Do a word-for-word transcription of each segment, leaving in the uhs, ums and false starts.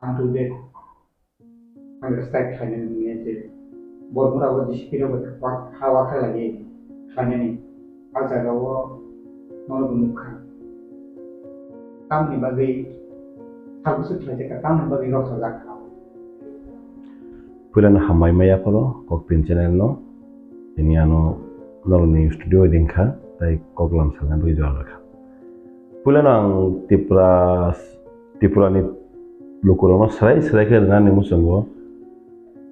Until date, ang respect khlainani nungya je Bormura o D C P rok bai ha wakha lagi khlainani, a jaga o norok nukha. Tamni bagwi sal bwswk khlaijak kha, tamni bagwi rok sajak kha. Puilano hambai maya phoro Kokpin channel no, tini ano norokni studio bai ringkha, tai koklam salna bagwi jora rwkha. Puilano ang Tripura, Tripura ni lukurokno swrai swrai khe rwnani muchungo,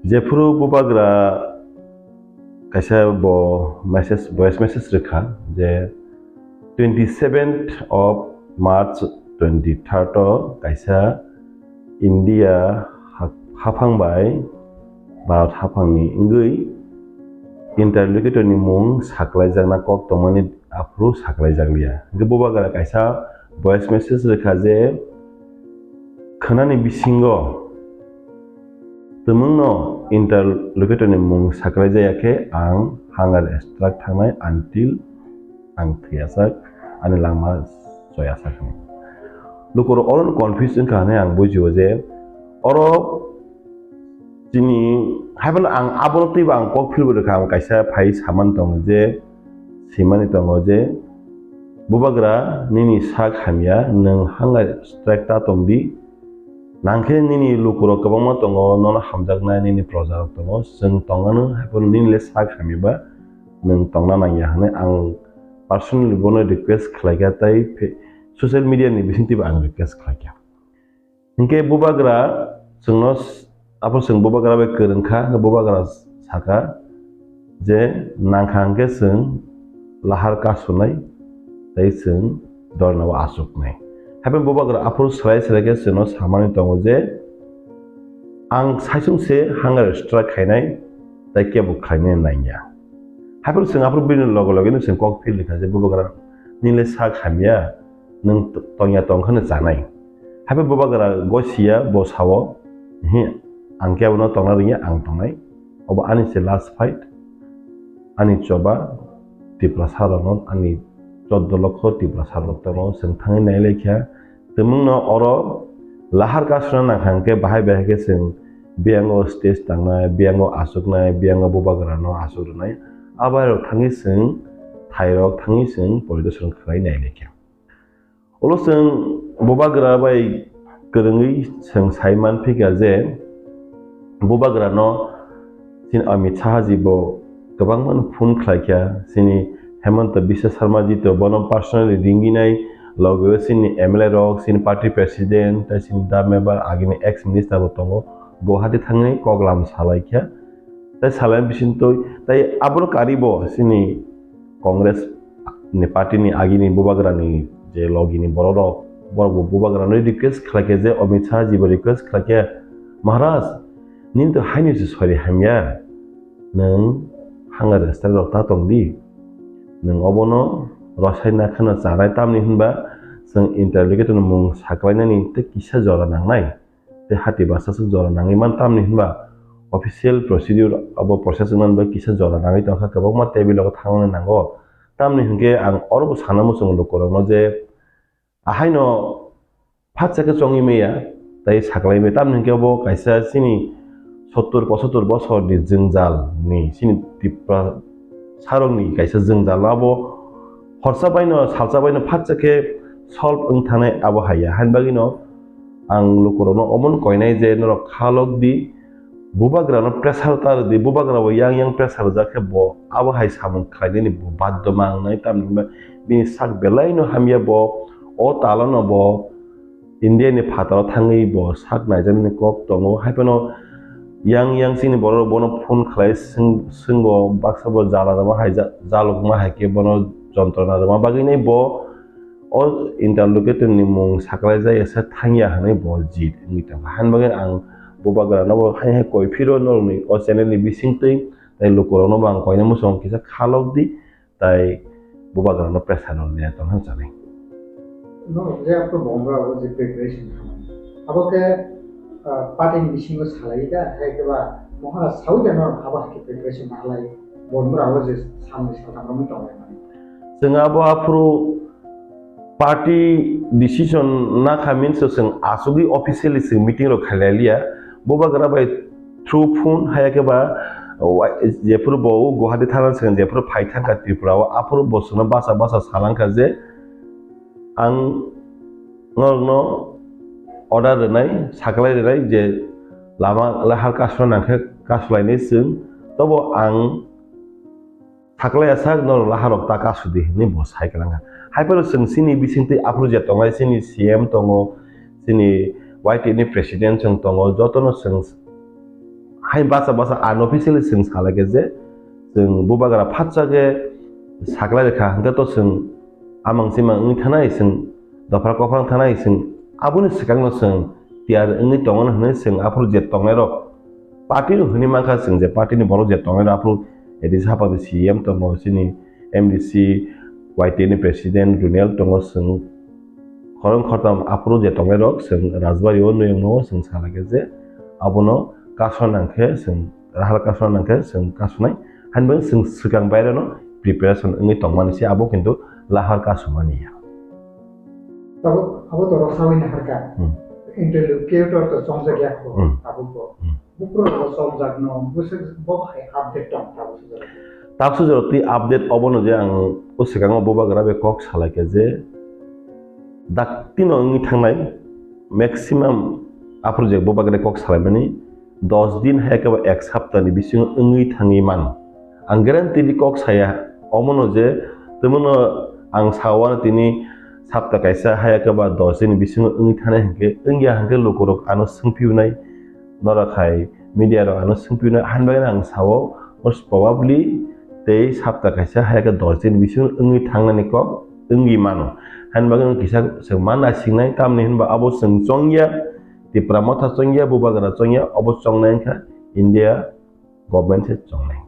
jephuru bubagra kaisa bo message, voice message rwkha je twenty seventh of March twenty third o kaisa India ha-, haphang bai Bharat haphangni wngwi interlocutor ni mung saklaijakna kok tongmani aphuru saklaijakliya. Hwnkhe bubagra kaisa voice message rwkha je khwnani bisingo twmwngno interlocutor ni mung saklaijaya khe ang hunger strike thangnai until ang thwiyasak, ani langma choyasak hinwi. Lukurok oro confuse wngkha hinwi ang bujio je oro chini, haiphano ang abono twibo ang kok philbo rwkha, ang kaisa phai samani tongo je, swimani tongo je, bubagra nini sak hamya, nwng hunger strike ta tongdi, nangkhe nini lukurok kwbangma tongo, nono hamjaknai nini projarok tongo, chwng tongmano, haiphano nini le sak hamya ba nwng tongna nangya hinwi ang personally bono request khlaikha, tai phe-, social media ni bisingtwibo ang request khlaikha. Hinkhe bubagra chwngno s-, aphuru chwng bubagra bai kwrwngkha, bubagra saka je nangkha hinkhe chwng lahar kasunai tei chwng dornao achuknai. Haiphano bubagra aphuru swrai swrai khe chwngno samani tongo je ang saichung se hunger strike khainai tei kebo khlainai nangya. Haiphano chwng aphuru bini loge loge no chwng kok philrikha je bubagra nini sak hamya, nwng t-, tongya tongkhano chanai. Haiphano bubagra gosiya bo sao, "Hi, ang khe abono tongna rwngya, ang tongnai. Obo ani se last fight. Ani choba Tiprasa rokno, ani choddo lokho Tiprasa rok tongo, chwng thangwi nailaikha. Twmwngno oro lahar kasuna nangkha hwnkhe bahai bahai khe chwng biyango stage tangnai, biyango achuknai, biyango bubagrano achuk rwnai. Abairok thangwi chwng thairok thangwi chwng poridorshan khlai nailaikha." Ulo chwng bubagra bai kwrwngwi chwng sai manphikha je bubagrano chini Amit Shah ji bo kwbangmano phone khlaikha, chini Hemanta Biswa Sarma ji to bono personally ringinai, loge o chini M L A rok, chini party president, tei chini da member agini ex minister bo tongo, Guwahati thangwi koklam salaikha. Tei salai bisingtwi tei aboro karibo chini Congress ni party ni agini bubagrani je logini bororok, borokbo bubagrano request khlaikha je Amit Shah jibo request khlaikha, "Maharaj, nini to haino se sori hamya, nwng hunger strike rok ta tongdi, nwng obono rwsai nakhano chanai, tamni hinba chwng interlocutor ni mung saklainani tei kisa jora nangnai." Tei hati basa swk jora nangwi man, tamni hinba official procedure abo process wngmani bai kisa jora nangwi tongkha, kwbangma table o thangmani nango. Tamni hinkhe ang oro bo sana muchungo lukurokno je ahaino phatsa khe chongwi maya tei saklai maya, tamni hinkhe obo kaisa chini sottur pochottur bosorni jwngjal ni chini Tripura sarokni kaisa jwngjal abo horsa baino salsa baino phatsa khe solve wng thanai abo haiya. Hain bagwino ang lukurokno omono koinai je norok kha lok di, bubagrano pressure ta rw di, bubagra bo yang yang pressure rwjak khe bo abo hai samung khlainani bo baddo ma wngnai, tamni hwnba bini sak belaino hamya bo o talono bo India ni phataro thangwi bo sak naijaknani kok tongo, haiphano yang yang chini borok bono phone khlai swng-, swngbo baksa bo jala rwma hai ja-, jalukma hai khe bono jontrona rwma bagwinai bo o interlocutor ni mung saklai jaya se thangya hinwi bo jit wngwi tongkha. Hain bagwi ang bubagrano bo hai hai koi phiro norokni o channel ni bisingtwi tei lukurokno bo ang koina muchungo kisa kha lok di. Tai bubagrano pressure rw liya tong hwn sanai. Norok je aphuru Bormura o je preparation khamani, abo khe, ah, party ni bisingo salai da, hai khe ba mohora saui da norok abo hai khe preparation ma lai, Bormura o je samung saltham romwi tong lai mani. Chwng abo aphuru Party decision na kha means chwng asugwi officially chwng meeting rok khailai liya. Bubagra bai through phone haya khe ba, wa-, jephuru bo Guwahati thana chwng jephuru phai thangkha Tripura o, aphuru bo chwngno basa basa salangkha je ang norokno order rwnai, saklai rwnai je lama lahar kasuna nangkhe kasulainai chwng, tobo ang Saklai asak norok laharok ta kasudi hinwi bo sai kwlangkha. Haiphano chwng chini bisingtwi aphuru je tongnai chini C M tongo, chini Y T ni president chwng tongo, jotono chwng hai basa basa unofficially chwng salai khe je chwng bubagra phatsa khe saklai rwkha, hwnkhe to chwng amang chimang wngwi thanai, chwng dopha kophang thanai, chwng aboni swkangno chwng tiyar wngwi tongo hwnwi chwng aphuru je tongnairok party no hwnwi mankha, chwng je party ni borok je tongnairok aphuru A D C hapang ni C M tongo, chini M D C Y T ni president Runel tongo, chwng khorang khortam aphuru je tongnairok chwng Rajbari o nuyung no chwng salai khe je abono kasuna nangkhe chwng, lahar kasuna nangkhe chwng kasunai, hainbo chwng swkang baireno preparation wngwi tongmani se abo kintu lahar kasumani ya. Tabuk abo to rwsawini harkha. Hmm. Interlocutor to chongjak ya kho, hmm, tabuk bo. Hmm. Buphuru rwsawjak no, bwswk bo hai update tong tabuk sujak. Tabuk sujak twi update obono je ang o swkango bubagra bai kok salai khe je daktino wngwi thangnai maximum aphuru je bubagra kok salaimani dos din hai khe ba ek sapta ni bisingo wngwi thangwi mano. Ang guarantee di kok saya, omono je, temono ang sawa tini sapta kaisa haya khe ba dos din bisingo wngwi thanai hinkhe, wngya hinkhe lukurok ano swngphiunai, norok hai media rok ano swngphiunai, hanbai ang sawo, most probably tei sapta kaisa haya khe dos din bisingo wngwi thangnani kok wngwi mano. Hanbai kisa chwng ma naisingnai, tamni hinba abo chwng chongya, Tipra Motha chongya, Bubagra chongya, obo chongnai wngkha India government se chongnai.